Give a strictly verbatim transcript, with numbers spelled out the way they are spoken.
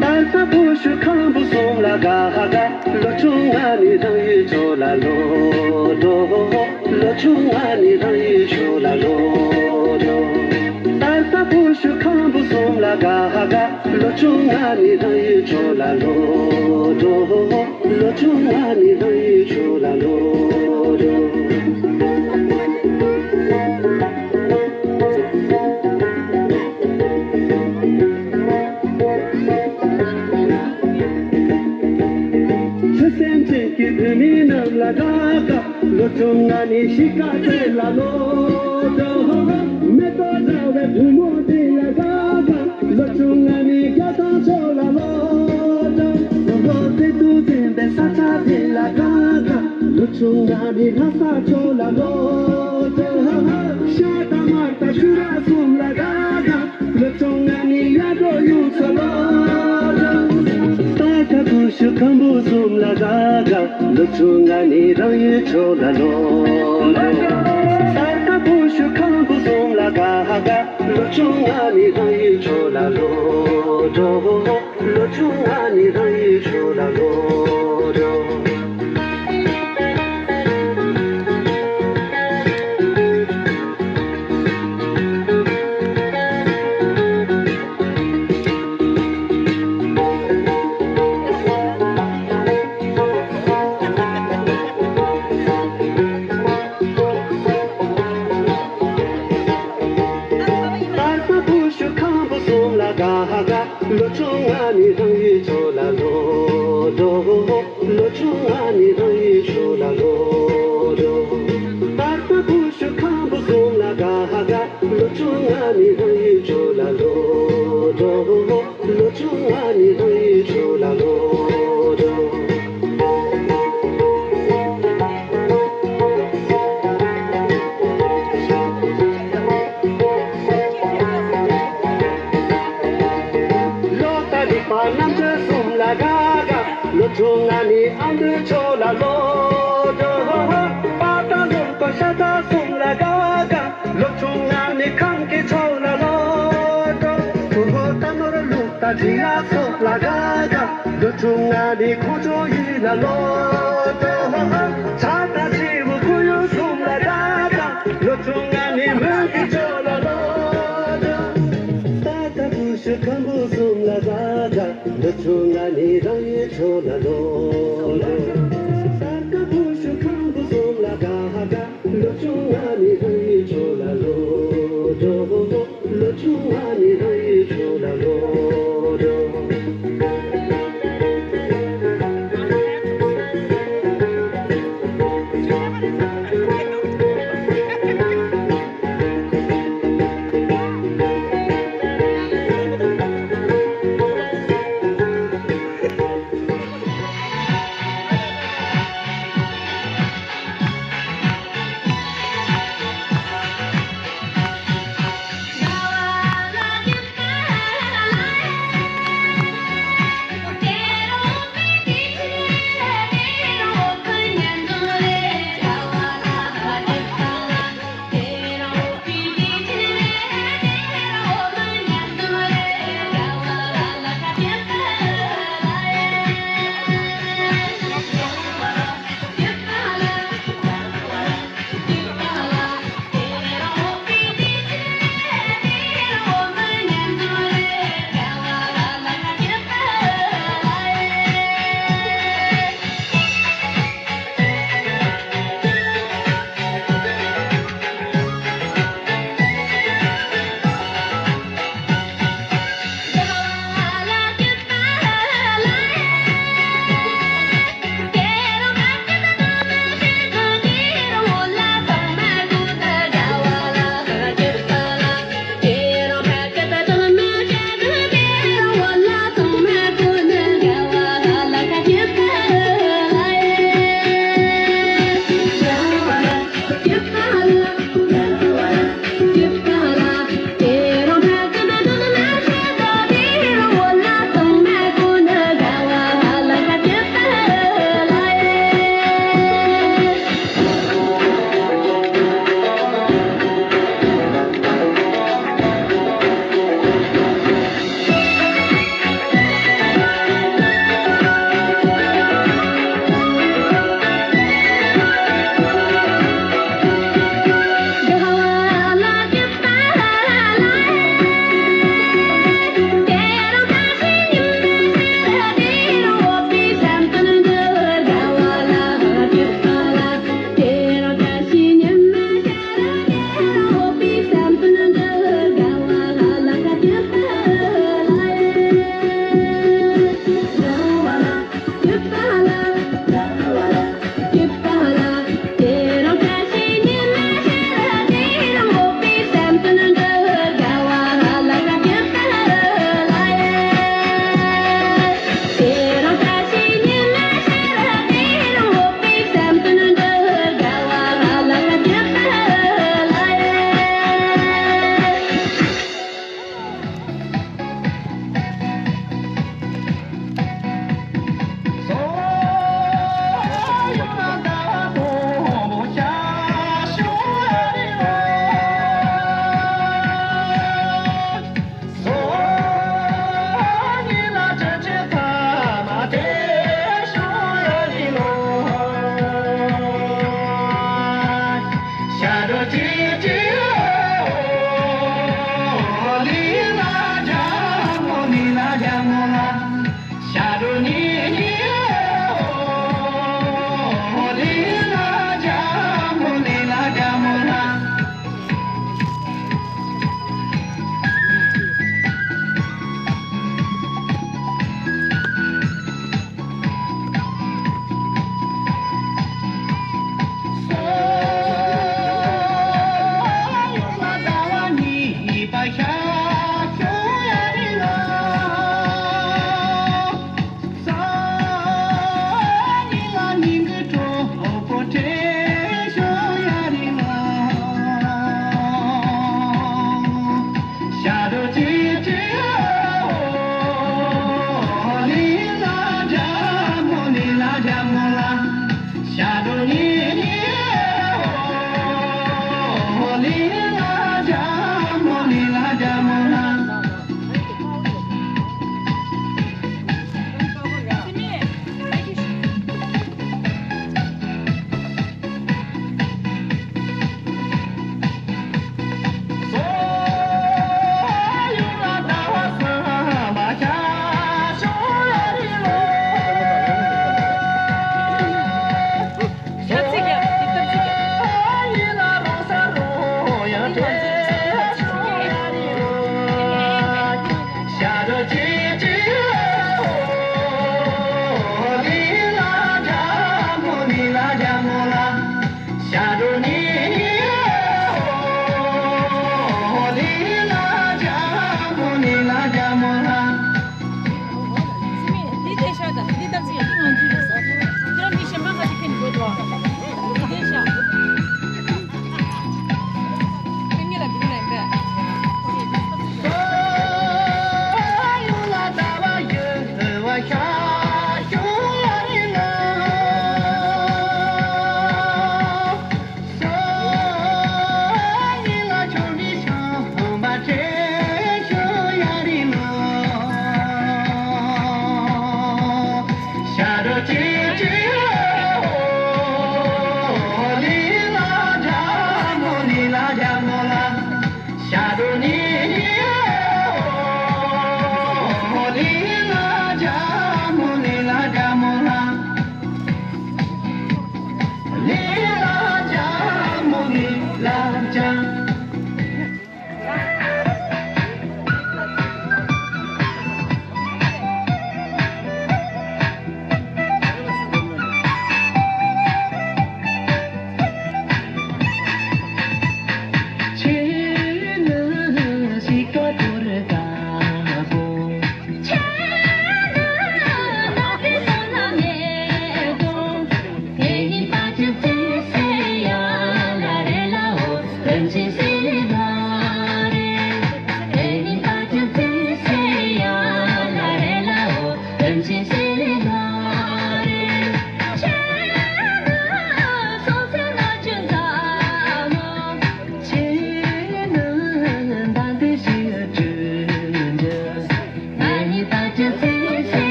ད་ལྟ་བུ་ཤུ་ཁམ་བུ་གསུམ་ལ་དགའ་དགའ། ལོ་ཆུང་ང་ནི་རང་ཡུལ་ཕྱོགས་ལ་ལོག་འགྲོ། ལོ་ཆུང་ང་ནི་རང་ཡུལ་ཕྱོགས་ལ་ལོག་འགྲོ། ད་ལྟ་བུ་ཤུ་ཁམ་བུ་གསུམ་ལ་དགའ་དགའ། ལོ་ཆུང་ང་ནི་རང་ཡུལ་ཕྱོགས་ལ་ལོག་འགྲོ། ལོ་ཆུང་ང་ནི་རང་ཡུལ་ཕྱོགས་ལ་ལོག་འགྲོ། ཆུ་སེམས་ཅན་གྱི་བུད་མེད་རྣམས་ལ་དགའ་དགའ། ལོ་ཆུང་ང་ནི་གཤིས་ཀ་བདེ་ལ་ལོག་འགྲོ། མེ་ཏོག་འདྲ་བའི་བུ་མོ་དེ་ལ་དགའ་དགའ། ལོ་ཆུང་ང་ནི་རྒྱ་ཐང་ཕྱོགས་ལ་ལོག་འགྲོ། ལོ་ཚད་དུ་འཛིན་པའི་ས་ཆ་དེ་ལ་དགའ་དགའ། ལོ་ཆུང་ང་ནི་ལྷ་ས་ཕྱོགས་ལ་ལོག་འགྲོ། ཤ་དང་མར་དང་ཤུ་ར་གསུམ་ལ་དགའ་དགའ། ལོ་ཆུང་ང་ནི་ཡར་འགྲོ་ཡུལ་ས་ལོག་འགྲོ། ད་ལྟ་བུ་ཤུ་ཁམ་བུ་གསུམ་ལ་དགའ་དགའ། ལོ་ཆུང་ང་ནི་རང་ཡུལ་ཕྱོགས་ལ་ལོག་འགྲོ། ད་ལྟ་བུ་ཤུ་ཁམ་བུ་གསུམ་ལ་དགའ་དགའ། ལོ་ཆུང་ང་ནི་རང་ཡུལ་ཕྱོགས་ལ་ལོག་འགྲོ། ལོ་ཆུང་ང་ནི་རང་ཡུལ་ཕྱོགས་ལ་ལོག་འགྲོ། ད་ལྟ་བུ་ཤུ་ཁམ་བུ་གསུམ་ལ་དགའ་དགའ། ལོ་ཆུང་ང་ནི་རང་ཡུལ་ཕྱོགས་ལ་ལོག་འགྲོ། ལོ་ཆུང་ང་ནི་རང་ཡུལ་ཕྱོགས་ལ་ལོག་འགྲོ། ད་ལྟ་བུ་ཤུ་ཁམ་བུ་གསུམ་ལ་དགའ་དགའ། ལོ་ཆུང་ང་ནི་རང་ཡུལ་ཕྱོགས་ལ་ལོག་འགྲོ། ལོ་ཆུང་ང་ནི་རང་ཡུལ་ཕྱོགས་ལ་ལོག་འགྲོ། ལོ་ལྟར་རིག་པ་རྣམ་དཔྱོད་གསུམ་ལ་དགའ་དགའ། ལོ་ཆུང་ང་ནི་ཨ་མདོའི་ཕྱོགས་ལ་ལོག་འགྲོ། པ་ཏ་ལུང་པ་ཤ་སྟག་གསུམ་ལ་དགའ་དགའ། ལོ་ཆུང་ང་ནི་ཁམས་ཀྱི་ཕྱོགས་ལ་ལོག་འགྲོ། ཕུ་བོ་རྟ་ནོར་ལུག་དང་འབྲི་གཡག་སོགས་ལ་དགའ་དགའ། ལོ་ཆུང་ང་ནི་ཁོང་ཚོ་ཡུལ་ལ་ལོག་འགྲོ། བྱ་དང་བྱིའུ་ཁོར་ཡུག་གསུམ་ལ་དགའ་དགའ། ལོ་ཆུང་ང་ནི་མོན་གྱི་ཕྱོགས་ལ་ལོག་འགྲོ། ད་ལྟ་བུ་ཤུ་ཁམ་བུ་གསུམ་ལ་དགའ་དགའ། ལོ་ཆུང་ང་ནི་རང་ཡུལ་ཕྱོགས་ལ་ལོག་འགྲོ། ད་ལྟ་བུ་ཤུ་ཁམ་བུ་གསུམ་ལ་དགའ་དགའ། ལོ་ཆུང་ང་ནི་རང་ཡུལ་ཕྱོགས་ལ་ལོག་འགྲོ། ལོ་ཆུང་ང་ནི་རང་ཡུལ་ཕྱོགས་ལ་ལོག་འགྲོ།